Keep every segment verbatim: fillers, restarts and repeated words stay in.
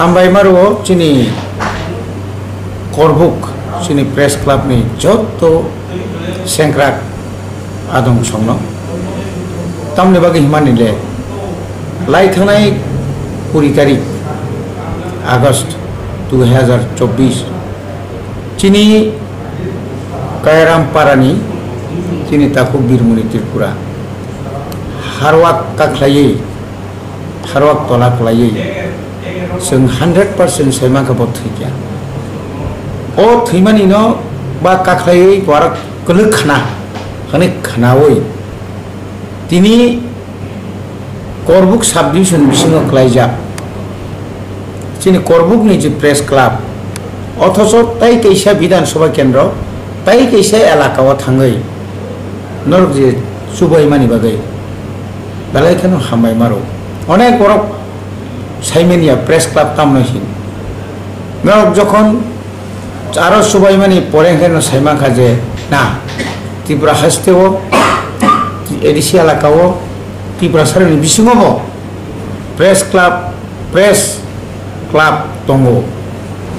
Hambai maro chini Korbuk, chini press club ni jotto sengkrak adong songno. Tamni bagwi himani le, lai thangnai kuri tarik August dui hazar chobbish, chini Kairam Parani, chini takhuk Birmuni Tripura, harwak kakhlaiwi, harwak tola kwlaiwi chwng hundred percent sai mankha bo thwikya. O thwimanino ba kakhlaiwi borok kwlwk khna hwnwi khnaui tini Korbuk sub division bisingo kwlaijak chini Korbukni je press club, othocho tai kaisa Bidhan Sabha kendro, tai kaisa elaka o thangwi norok je chubaimani bagwi belai kheno hambai maro. Onek borok saimanya press club tamno hin. Norok jokhon aro chubaimani pore hwnkhe no saimankha je na, Tripura haste o, A D C elaka o, Tripura saroni bisingo bo press club, press club tongo.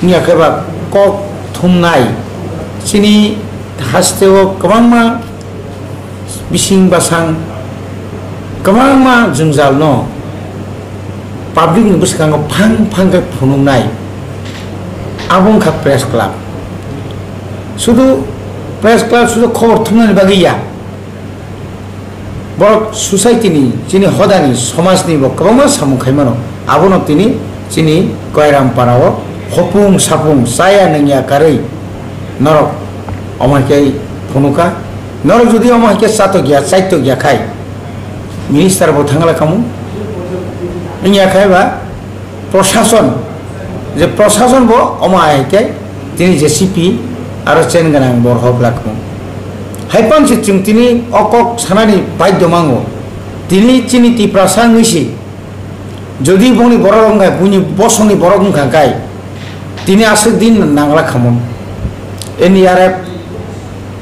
Wngya khe ba kok thumnai chini haste o kwbangma bising basang kwbangma jwngjal no public ni bwskango phang phang khe phunuknai, abo wngkha press club. Sudu press club sudu khobor thumnani bagwi ya, borok society ni, chini hodani, somaj ni bo kwbangma samung khai mano. Abono tini chini Koiram para o hopung sapung chaya nungya karwi norok omo hai khe phunukha. Norok jodi omo hai khe chatok ya, chaitok ya khai, minister bo thangla khamu. Wngya khai ba prosason, je prosason bo omo hai khe tini J C P aro chain gwnang borok hok lakhamu. Hai panse chwng tini o kok sanani baidhyo mango. Tini chini Tiprasa wngwi si, jodi bongni borok wngkha, buini bosongni borok wngkha khai, tini aswk din nangla khamu. N D R F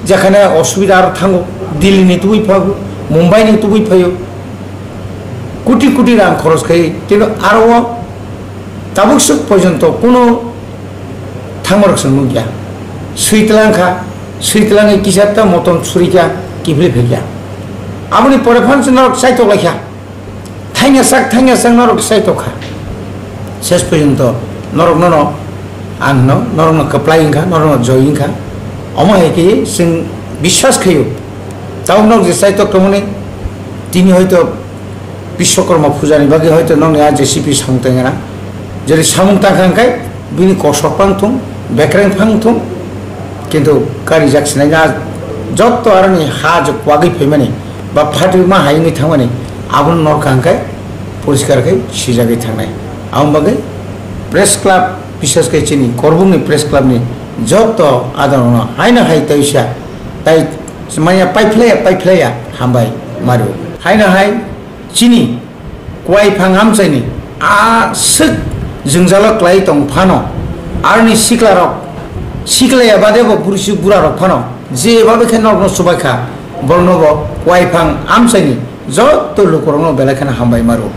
jekhane osubida aro thango, Delhi ni tubui phago, Mumbai ni tubui phaio, koti koti rang khoros khai, kintu aro o tabuk swk porjonto kuno thangmarok se nukya. Swi twlang kha, swi twlangwi kisa ta motom suri kha, kiphilwi phai kha. Aboni pore phano se norok chaitok lai kha. Thangya sak, thangya sak norok sai tokha. Ses porjonto norok nono ang hwno, norok no kwplai wngkha, norok no joi wngkha. Omo hai khe chwng biswas khaio. Tabuk nok je sai tok tongmani tini hoito Biswakarma puja ni bagwi hoito nokni a J C P samung tangya na. Jodi samung tangkha hwnkhe bini kosok phang thung, bekreng phang thung, kintu karijak sinai na jotto aroni ha je kwagwi phaimani ba phatwi ma hai wngwi thangmani, abono norkha hwnkhe poriskar khe sijagwi thangnai. Aboni bagwi press club, bishes khe chini Korbukni press club ni jotto adongrokno haino hai tei wngsa tai manya paiphlaiya, paiphlaiya hambai mario. Haino hai chini Kuai phang amchaini aswk jwngjalo klai tong phano, aroni siklarok, siklaya bade bo burisi burarok phano jeba khe norokno chubaikha, borokno bo kuai phang amchaini jotto lukurokno belai kheno hambai maro.